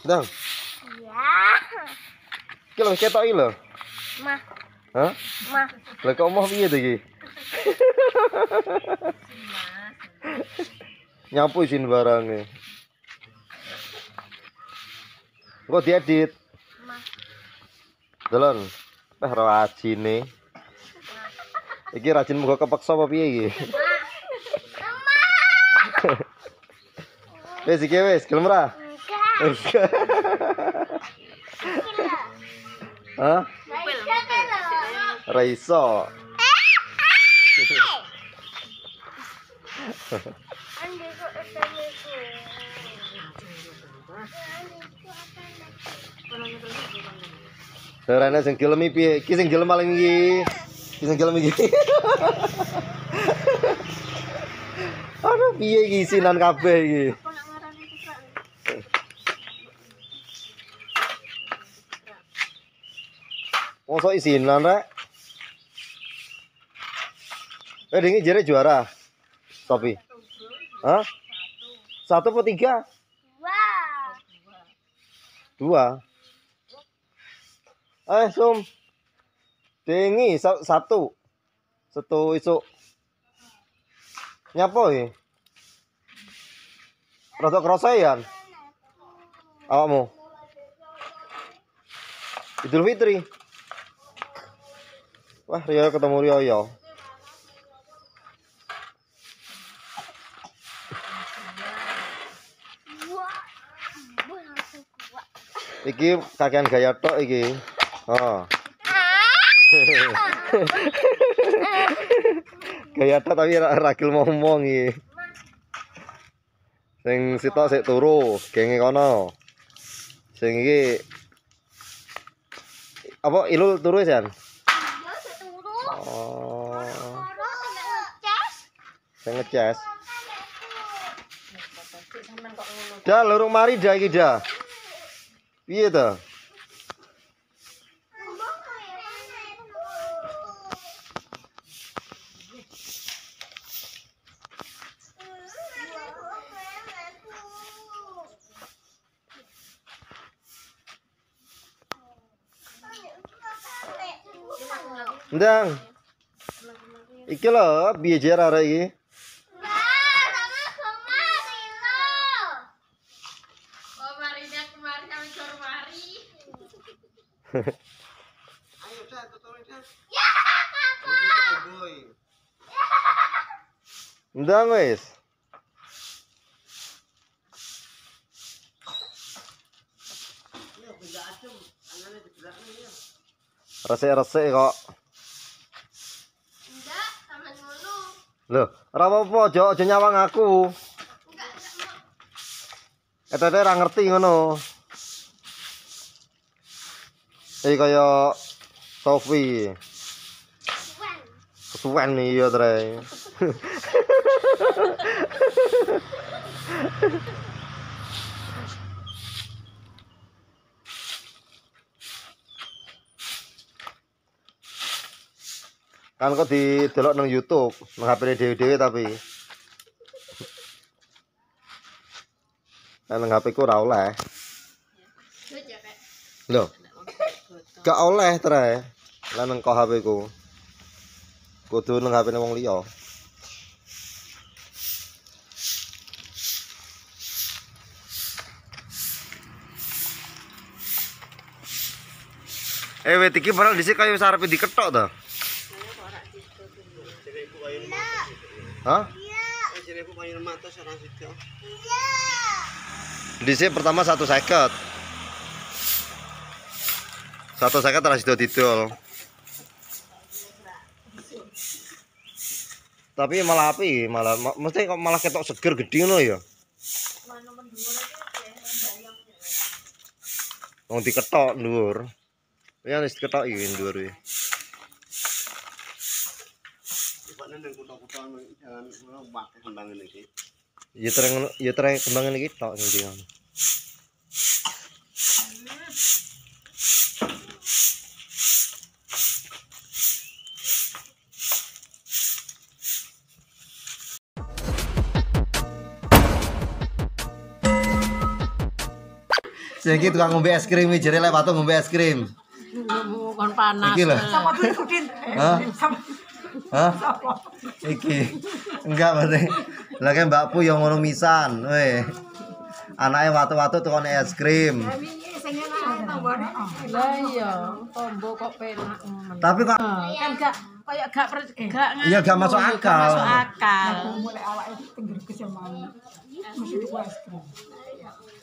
Ndang. Iya. Iki lho ketok iki lho. Mah. Hah? Mah. Lah kok moh piye to iki? Nyapu isin barange. Engko diedit. Mah. Delon. Teh rajine. Iki rajin muga kepeksa apa piye iki? Wis iki wis, gelem ra? Enggak. Hah? Ra iso. Rene sing gelem piye? Iki sing gelem paling iki. Iki sing gelem iki. Aduh piye iki isinan kabeh iki. Mosok isinan rek. Eh dingi jere juara. Sofi. Hah? Satu apa tiga? Dua. Eh sum. Dingi satu. Satu isuk. Nyapa iki? Rada kerasa ya? Awakmu. Idul Fitri. Wah, Rio ketemu Rio ya. Iki kakean gaya tok iki. Oh. Gaya tok tapi ragil ngomong iki. Sing sitok sik turu, genge kono. Sing iki apa ilul turu San? Oh. Sing ngeces. Dah lurung mari dah iki dah. Piye to? Ndang. Iki lho piye jer arek iki? Ndang wis. Resik-resik kok. Enggak, sampean ngono. Lho, ora apa-apa, aja nyawang aku. Enggak, enggak. Etete ora ngerti ngono. Iki kaya Sofi. Kesuwen iya, Tre. Kan kok didelok nang YouTube, nang HP dhewe-dhewe tapi. Nang HP ku ora oleh. Lho. Gak oleh, Tre. Lah nang kok HP ku. Kudu nang HP-ne wong liya. Eh wit iki padahal dhisik kaya wis arepe dikethok to. Hah? Dhisik pertama 150. 150 ora sida didol. Tapi malah api, malah mesti kok malah ketok seger gedhe ngono ya. Wong diketok dhuwur. Ya wis diketok iki dhuwur iki. Ya tereng ya tereng kembangan iki tok sing ngono. Sing iki tukang ngombe es krim iki jere lek watuk ngombe es krim. Kon panas. Iki lho. Sama tuh ikutin. Hah? Sama Hah? sama. Iki. Enggak berarti. Lah kayak mbakku yang ngono misan, weh. Anake watuk-watuk tukone es krim. Lah iya, tombo kok penak men. Tapi kok Kan gak kayak gak gak Iya, gak masuk nganu, akal. Gak masuk akal. Aku mulai awake tengger ya mau. Mesti tuku es krim.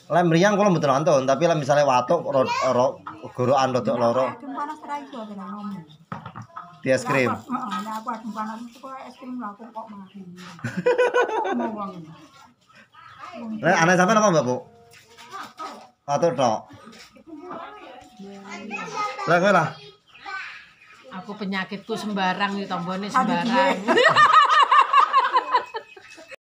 Lek mriyang kula mboten nonton, tapi lek misale watuk ro gorokan rodok loro Adem panas ra iso tenan ngomong. di es krim. Heeh, nek aku adem panas tuku es krim lah aku kok mari. Ngomong wong. Lek anak sampean apa, Mbak Bu? Watuk tok. Lah kowe lah. Aku penyakitku sembarang iki tombone sembarang.